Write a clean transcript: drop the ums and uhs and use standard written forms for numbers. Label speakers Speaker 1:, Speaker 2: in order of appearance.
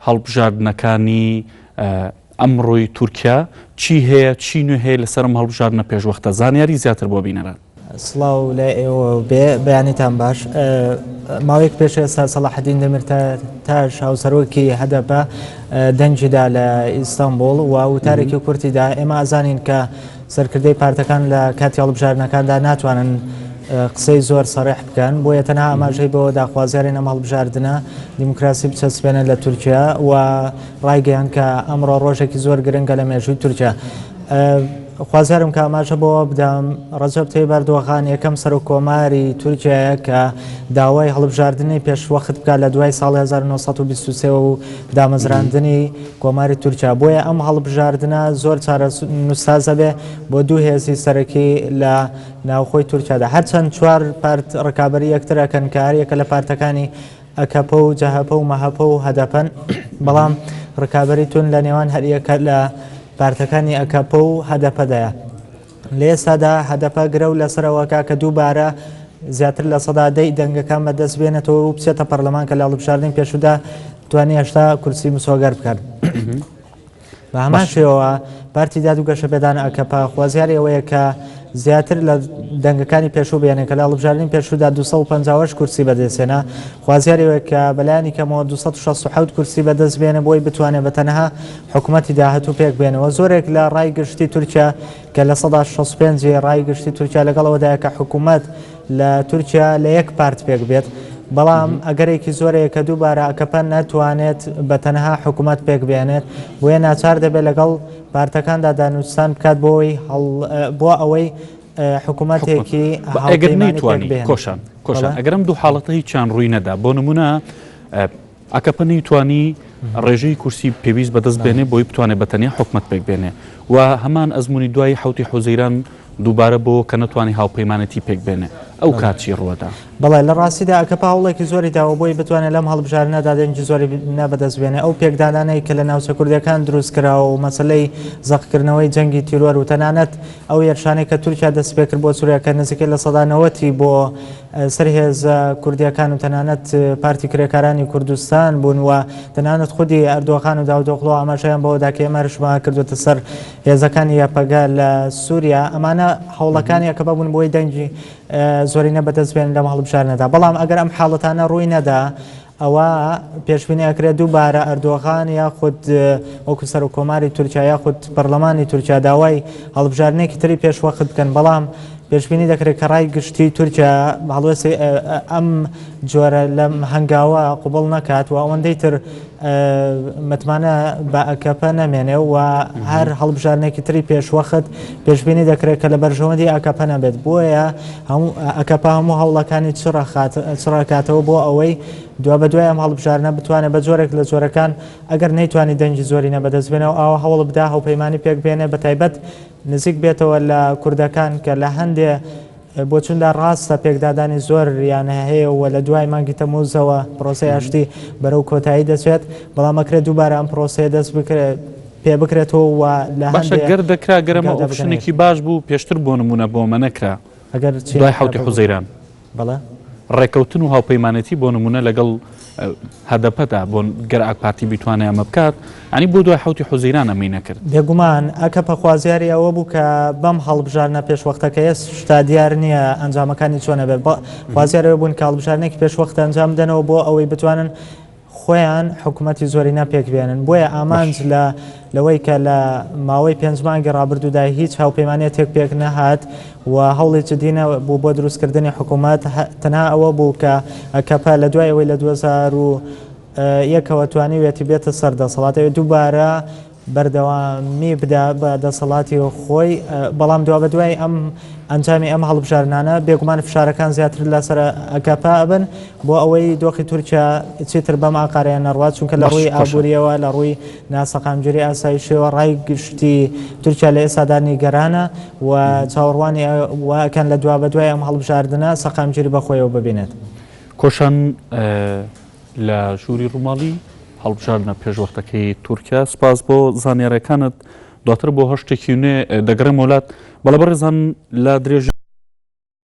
Speaker 1: هەڵبژاردنەکانی ئەمڕۆی تورکیا چی هەیە چی نوێ هەیە لەسەر ئەم هەڵبژاردنە پێشوەختە زانیاری زیاتر بۆ بینەران.
Speaker 2: سڵاو لە ئێوە بێ بەیانیتان باش ماوەیەک پێش ئێستا سەڵاحەدین دەمیرتاش هاوسەرۆکی هەدەپە دەنگیدا لە ئیستانبوڵ و وتارێکی کورتیدا ئێمە ئەزانین کە سەرکردەی پارتەکان لە کاتی هەڵبژاردنەکاندا ناتوانن قسەی زۆر سەڕێح بکەن بۆیە تەنها ئاماژەی بەوە داخوازیارین ئەم هەڵبژاردنە دیموکراسی بچەسپێنن لە تورکیا و ڕایگەیان کە ئەمڕۆ ڕۆژێکی زۆر گرنگە لە مێژووی تورکیا. خوازیارم کە ئاماژە بەوە بدەم ڕەجەب تەیب ئەردۆغان یەکەم سەرۆک کۆماری تورکیایە کە داوای هەڵبژاردنی پێشوەخت بکات لە دوای ساڵی 1923 و دامەزراندنی کۆماری تورکیا بۆیە ئەم هەڵبژاردنە زۆر چارەنووسسازە بێ بۆ دوو هێزی سەرەکی لە ناوخۆی تورکیادا هەرچەند چوار پارت ڕکابەری یەکتر ئەکەن کە هەریەکە لە پارتەکانی ئەکەپە و جەهەپە و مەهەپە و هەدەپەن، بەڵام ڕکابەری توند لە نێوان هەریەکە لە پارتەکانی ئەکەپە و هەدەپەدایە. لە ئێستادا هەدەپە گرەو لەسەر ئەوەکا کە دووبارە زیاتر 10% ی دەنگەکان بەدەست بێنێتەوە و بچێتە پەرلەمان کە لە هەڵبژاردنی پێشوودا توانی 80 کورسی مسۆگەر بکات. بە هەمان شێوە پارتی داد و گەشەپێدان ئەکەپە خوازیاری ئەوەیە کە زیاتر لە دەنگەکانی پێشوو بێنێ کە لە هەڵبژاردنی پێشوودا 258 کورسی بەدەستهێنا خوازیاری ئەوەیە کە بەلایەنی کەمەوە 267 کورسی بەدەست بێنێ بۆی بتوانێت بە تەنها حکوومەتی داهاتوو پێک بێنەوە زۆرێک لە ڕای گشتی تورکیا کە 65% ڕای گشتی تورکیا لەگەڵ ئەوەدایە کە حکوومەت لە تورکیا لە یەک پارت پێک بێت، بەڵام ئەگەرێکی زۆرەیە کە دووبارە ئەکەپە نەتوانێت بە تەنها حکوومەت پێک بێنێت، بۆیە ناچار دەبێت لەگەڵ پارتەکاندا دانوستان بکات بۆ بۆ ئەوەی حکوومەتێکی
Speaker 1: ئەگەر نەیتوانی کۆشان کۆشان ئەگەر ئەم دوو حاڵەتە هیچیان ڕووی نەدا بۆ نمونە ئاکەپە نەیتوانی ڕێژەی کورسی پێویست بەدەست بێنێ بۆی بتوانێت بە تەنیا حکومەت پێک بێنێ و هەمان ئەزموونی دوای حوتی حوزەیران دووبارە بۆ کە نەتوانی هاوپەیمانێتی پێک بێنێ ئەو کات چی ڕووەدا؟
Speaker 2: بەڵێ لە ڕاستیدا ئاکەپە هەوڵێکی زۆری داوە بۆی بتوانێت لەم هەڵبژاردنەدا دەنگی زۆری نە بەدەست بێنێ ئەو پێکدادانەی کە لە ناوچە کوردیەکان دروست کراوە و مەسەلەی زەقکردنەوەی جەنگی تیرۆر و تەنانەت ئەو هێرشانەی کە تورکیا دەست پێکرد بۆ سوریا کە نزیکەی 90% بۆ سەر هێزە کوردیەکان و تەنانەت پارتی کرێکارانی کوردستان بوون و تەنانەت خودی ئەردۆغان و داودۆغڵۆ ئاماژەیان بەوەدا کە ئێمە هێرشمان کردوێتە سەر هێزەکانی یەپەگە لە سووریا ئەمانە هەوڵەکانی ئەکەپە بوون بۆی دەنگی زۆرینە بەدەست بێن لەم هەڵبژاردنەدا بەڵام ئەگەر ئەم حاڵەتانە ڕووی نەدا ئەوە پێشبینی ئەکرێت دووبارە ئەردۆغان یاخود وەکو سەرۆک کۆماری تورکیا یاخود پەرلەمانی تورکیا داوای هەڵبژاردنێکی تری پێشوەخت بکەن بەڵام پێشبینی دەکرێت کە ڕای گشتی تورکیا هەڵوێستی ئەم جۆرە لەم هەنگاوە قوبڵ نەکات و ئەوەندەی تر متمانە بە ئەکەپە نەمێنێ و هەر هەڵبژاردنێکی تری پێشوەخت پێشبینی دەکرێت کە لە بەرژەوەندی ئاکەپە نەبێت بۆیە هەموو ئەکەپە هەموو هەوڵەکانی چڕەکاتەوە بۆ ئەوەی دوا بە دوای ئەم هەڵبژاردنە بتوانێت بە جۆرێک لە جۆرەکان ئەگەر نەیتوانی دەنگی زۆرینە بەدەست بێنەوە ئەوە هەوڵ بدا هاوپەیمانی پێک بێنێ بە تایبەت نزیک بێتەوە لە کوردەکان کە لە هەندێ بۆچوندا ڕاستە پێکدادانی زۆریان هەیە و لە دوای مانگی تەموزەوە پرۆسەی ئاشتی بەرەو کۆتایی دەچێت، بەڵام ئەکرێت دووبارە ئەم پرۆسەیە دەست پێ بکرێتەوە و لە
Speaker 1: باشە
Speaker 2: هەندێ
Speaker 1: گەر دەکرا گەر ئەمە
Speaker 2: هەنگاودا بگەنە
Speaker 1: option ێکی
Speaker 2: یەک.
Speaker 1: باش بوو پێشتر بۆ نموونە بۆ ئەمە نەکرا
Speaker 2: ئەگەر چی
Speaker 1: دوای
Speaker 2: نەکرا
Speaker 1: حەوتی
Speaker 2: ببوو؟
Speaker 1: حوزەیران.
Speaker 2: بەڵێ.
Speaker 1: ڕێکەوتن و هاوپەیمانێتی بۆ نموونە لەگەڵ هەدەپەدا بۆ گەر ئاک پارتی بیتوانێ ئەمە بکات یانی بۆ دوای حەوتی حوزەیران ئەمەی نەکرد؟
Speaker 2: بێگومان ئەکەپە خوازیاری ئەوە بوو کە بەم هەڵبژاردنە پێشوەختە کە ئێستا دیار نییە ئەنجامەکانی چۆن ئەبێت خوازیاری ئەوە بوون کە هەڵبژاردنێکی پێشوەختە ئەنجام بدەنەوە بۆ ئەوەی بتوانن خۆیان حکوومەتی زۆرینە پێک بێنن بۆیە ئامانج لە لەوەی کە لە ماوەی پێنج مانگی ڕابردوودا هیچ هاوپەیمانێتێک پێک نەهات و هەوڵی جدی نەبوو بۆ دروستکردنی حکوومەت تەنها ئەوە بوو کە ئەکەپە لە دوای ئەوەی لە 2001ەوە توانیویەتی بێتە سەر دەسەڵات ئەوێ دووبارە بەردەوامی بدا بە دەسەڵاتی خۆی بەڵام دوابەدوای ئەم ئەنجامی ئەم هەڵبژاردنانە بێگومان فشارەکان زیاتر لەسەر ئەکەپە ئەبن بۆ ئەوەی دۆخی تورکیا چیتر بەم ئاقارەیە نەڕوات چونکە لە ڕووی ئابووریەوە لە ڕووی ناسەقامگیری ئاسایشیەوە ڕای گشتی تورکیا لە ئێستادا نیگەرانە و چاوەڕوانی ئەکەن لە دوابەدوای ئەم هەڵبژاردنە سەقامگیری بەخۆیەوە ببینێت.
Speaker 1: کۆشان لە ژووری ڕووماڵی هەڵبژاردنە پێشوەختەکەی تورکیا سپاس بۆ زانیاریەکانت دواتر بۆ هەر شتێکی نوێ دەگەڕێمەوە لات بەڵێ بەڕێزان لە درێژە.